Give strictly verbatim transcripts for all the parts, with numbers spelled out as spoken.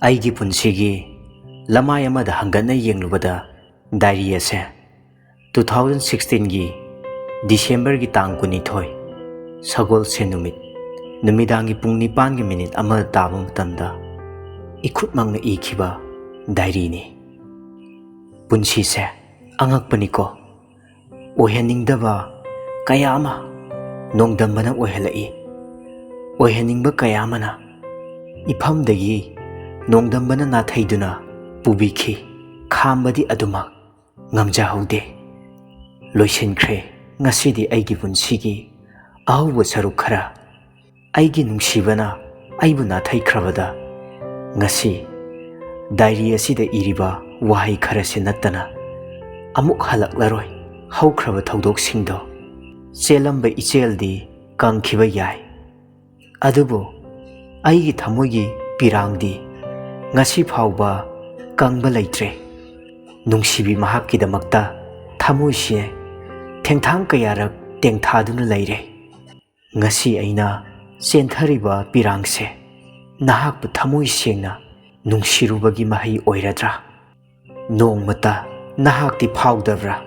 ꯑꯩꯒꯤ ꯄꯨꯟꯁꯤꯒꯤ ꯂꯃꯥꯏ ꯑꯃꯗ ꯍꯪꯒꯠꯅ ꯌꯦꯡꯂꯨꯕꯗ, ꯗꯥꯏꯔꯤ ꯑꯁꯦ ꯇꯨ ꯊꯥꯎꯖꯟ ꯁꯤꯛꯁꯇꯤꯟꯒꯤ ꯗꯤꯁꯦꯝꯕꯔꯒꯤ ꯇꯥꯡ ꯀꯨꯟꯅꯤꯊꯣꯏ, ꯁꯒꯣꯜꯁꯦꯟ ꯅꯨꯃꯤꯠ, ꯅꯨꯃꯤꯗꯥꯡꯒꯤ ꯄꯨꯡ ꯅꯤꯄꯥꯟꯒꯤ ꯃꯤꯅꯤꯠ ꯑꯃ ꯇꯥꯕ ꯃꯇꯝꯗ ꯏꯈꯨꯠꯃꯛꯅ ꯏꯈꯤꯕ ꯗꯥꯏꯔꯤꯅꯤ꯫ ꯄꯨꯟꯁꯤꯁꯦ ꯑꯉꯛꯄꯅꯤꯀꯣ꯫ ꯑꯣꯏꯍꯟꯅꯤꯡꯗꯕ ꯀꯌꯥ ꯑꯃ ꯅꯣꯡꯗꯝꯕꯅ ꯑꯣꯏꯍꯜꯂꯛꯏ꯫ ꯑꯣꯏꯍꯟꯅꯤꯡꯕ ꯀꯌꯥ ꯑꯃꯅ ꯏꯐꯝꯗꯒꯤ ꯅꯣꯡꯗꯝꯕꯅ ꯅꯥꯊꯩꯗꯨꯅ ꯄꯨꯕꯤꯈꯤ꯫ ꯈꯥꯝꯕꯗꯤ ꯑꯗꯨꯃꯛ ꯉꯝꯖꯍꯧꯗꯦ꯫ ꯂꯣꯏꯁꯤꯟꯈ꯭ꯔꯦ ꯉꯁꯤꯗꯤ ꯑꯩꯒꯤ ꯄꯨꯟꯁꯤꯒꯤ ꯑꯍꯧꯕ ꯁꯔꯨꯛ ꯈꯔ꯫ ꯑꯩꯒꯤ ꯅꯨꯡꯁꯤꯕꯅ ꯑꯩꯕꯨ ꯅꯥꯊꯩꯈ꯭ꯔꯕꯗ, ꯉꯁꯤ ꯗꯥꯏꯔꯤ ꯑꯁꯤꯗ ꯏꯔꯤꯕ ꯋꯥꯍꯩ ꯈꯔꯁꯤ ꯅꯠꯇꯅ ꯑꯃꯨꯛ ꯍꯜꯂꯛꯂꯔꯣꯏ꯫ ꯍꯧꯈ꯭ꯔꯕ ꯊꯧꯗꯣꯛꯁꯤꯡꯗꯣ꯫ ꯆꯦꯜꯂꯝꯕ ꯏꯆꯦꯜꯗꯤ ꯀꯪꯈꯤꯕ ꯌꯥꯏ, ꯑꯗꯨꯕꯨ ꯑꯩꯒꯤ ꯊꯃꯣꯏꯒꯤ ꯄꯤꯔꯥꯡꯗꯤ ꯉꯁꯤ ꯐꯥꯎꯕ ꯀꯪꯕ ꯂꯩꯇ꯭ꯔꯦ꯫ ꯅꯨꯡꯁꯤꯕꯤ, ꯃꯍꯥꯛꯀꯤꯗꯃꯛꯇ ꯊꯃꯣꯏꯁꯦ ꯊꯦꯡꯊꯥꯡ ꯀꯌꯥꯔꯛ ꯇꯦꯡꯊꯥꯗꯨꯅ ꯂꯩꯔꯦ꯫ ꯉꯁꯤ ꯑꯩꯅ ꯆꯦꯟꯊꯔꯤꯕ ꯄꯤꯔꯥꯡꯁꯦ ꯅꯍꯥꯛꯄꯨ ꯊꯃꯣꯏ ꯁꯦꯡꯅ ꯅꯨꯡꯁꯤꯔꯨꯕꯒꯤ ꯃꯍꯩ ꯑꯣꯏꯔꯗ꯭ꯔꯥ? ꯅꯣꯡꯃꯇ ꯅꯍꯥꯛꯇꯤ ꯐꯥꯎꯗꯕ꯭ꯔꯥ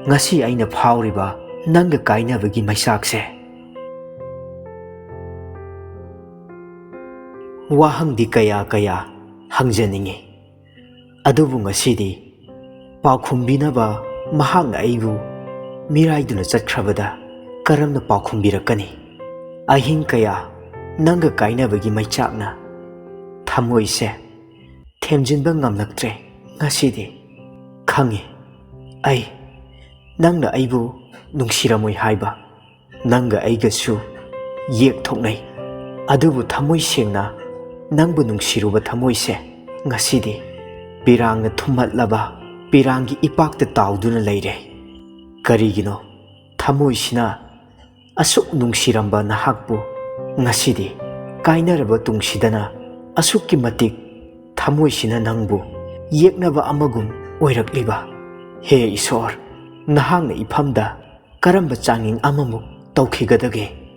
ꯉꯁꯤ ꯑꯩꯅ ꯐꯥꯎꯔꯤꯕ ꯅꯪꯒ ꯀꯥꯏꯅꯕꯒꯤ ꯃꯩꯆꯥꯛꯁꯦ? ꯋꯥꯍꯪꯗꯤ ꯀꯌꯥ ꯀꯌꯥ ꯍꯪꯖꯅꯤꯡꯏ, ꯑꯗꯨꯕꯨ ꯉꯁꯤꯗꯤ ꯄꯥꯎꯈꯨꯝꯕꯤꯅꯕ ꯃꯍꯥꯛꯅ ꯑꯩꯕꯨ ꯃꯤꯔꯥꯏꯗꯨꯅ ꯆꯠꯈ꯭ꯔꯕꯗ ꯀꯔꯝꯅ ꯄꯥꯎꯈꯨꯝꯕꯤꯔꯛꯀꯅꯤ? ꯑꯍꯤꯡ ꯀꯌꯥ ꯅꯪꯒ ꯀꯥꯏꯅꯕꯒꯤ ꯃꯩꯆꯥꯛꯅ ꯊꯃꯣꯏꯁꯦ ꯊꯦꯝꯖꯤꯟꯕ ꯉꯝꯂꯛꯇ꯭ꯔꯦ ꯉꯁꯤꯗꯤ꯫ ꯈꯪꯉꯤ ꯑꯩ, ꯅꯪꯅ ꯑꯩꯕꯨ ꯅꯨꯡꯁꯤꯔꯝꯃꯣꯏ ꯍꯥꯏꯕ꯫ ꯅꯪꯒ ꯑꯩꯒꯁꯨ ꯌꯦꯛ ꯊꯣꯛꯅꯩ, ꯑꯗꯨꯕꯨ ꯊꯃꯣꯏ ꯁꯦꯡꯅ ꯅꯪꯕꯨ ꯅꯨꯡꯁꯤꯔꯨꯕ ꯊꯃꯣꯏꯁꯦ ꯉꯁꯤꯗꯤ ꯄꯤꯔꯥꯡꯅ ꯊꯨꯝꯍꯠꯂꯕ ꯄꯤꯔꯥꯡꯒꯤ ꯏꯄꯥꯛꯇ ꯇꯥꯎꯗꯨꯅ ꯂꯩꯔꯦ꯫ ꯀꯔꯤꯒꯤꯅꯣ ꯊꯃꯣꯏꯁꯤꯅ ꯑꯁꯨꯛ ꯅꯨꯡꯁꯤꯔꯝꯕ ꯅꯍꯥꯛꯄꯨ ꯉꯁꯤꯗꯤ ꯀꯥꯏꯅꯔꯕ ꯇꯨꯡꯁꯤꯗꯅ ꯑꯁꯨꯛꯀꯤ ꯃꯇꯤꯛ ꯊꯃꯣꯏꯁꯤꯅ ꯅꯪꯕꯨ ꯌꯦꯛꯅꯕ ꯑꯃꯒꯨꯝ ꯑꯣꯏꯔꯛꯂꯤꯕ? ꯍꯦ ꯏꯁꯣꯔ, ꯅꯍꯥꯛꯅ ꯏꯐꯝꯗ ꯀꯔꯝꯕ ꯆꯥꯡꯌꯦꯡ ꯑꯃꯃꯨꯛ ꯇꯧꯈꯤꯒꯗꯒꯦ?